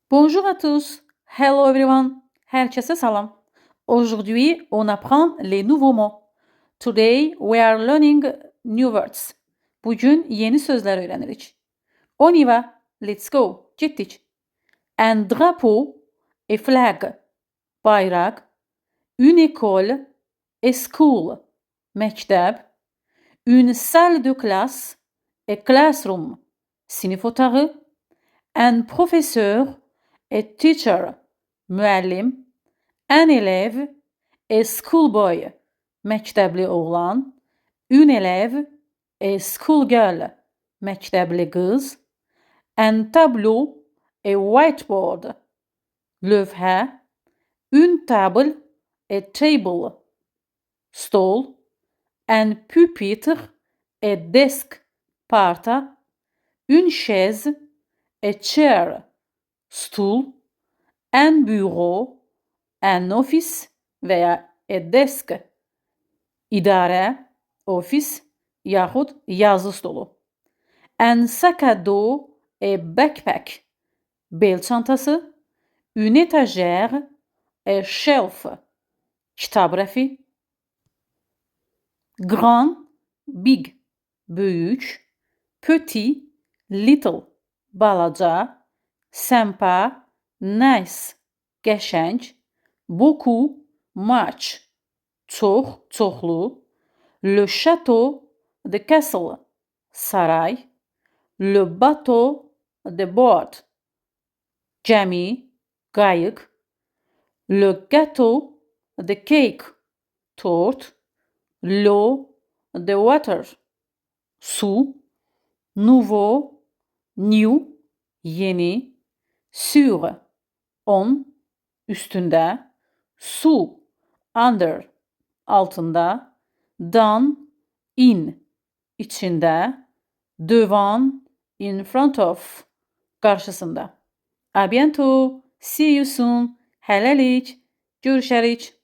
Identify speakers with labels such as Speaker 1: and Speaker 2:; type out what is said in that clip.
Speaker 1: Bonjour à tous. Hello everyone. Herkese salam. Aujourd'hui, on apprend les nouveaux mots. Today we are learning new words. Bugün yeni sözler öğrenirik. On y va. Let's go. Getdik. Un drapeau, a flag. Bayrak. Une école, a school. Məktəb. Une salle de classe, a classroom. Sinif otağı. Un professeur, a teacher. Müəllim. Un élève, a schoolboy. Məktəbli oğlan. Une élève, a schoolgirl. Məktəbli qız. Un tableau, a whiteboard. Lövhə. Une table, a table. Stol. Un pupitre, a desk. Parta. Une chaise, a chair. Stul. Un bureau, un office və ya a desk. İdarə, ofis yaxud yazı stolu. Un sac à dos, a backpack. Bel çantası. Une étagère, a shelf. Kitab rəfi. Grand, big, böyük. Petit, little, balaca. Sympa, nice, qəşəng. Beaucoup, much, çox, çoxlu. Le château, the castle, saray. Le bateau, the boat, gəmi, qayıq. Le gâteau, the cake, tort. L'eau, the water, su. Nouveau, new, yeni. Sur, on, üstündə. Sous, under, altında. Dans, in, içində. Devant, in front of, qarşısında. À bientôt, see you soon. Hələlik, görüşərik.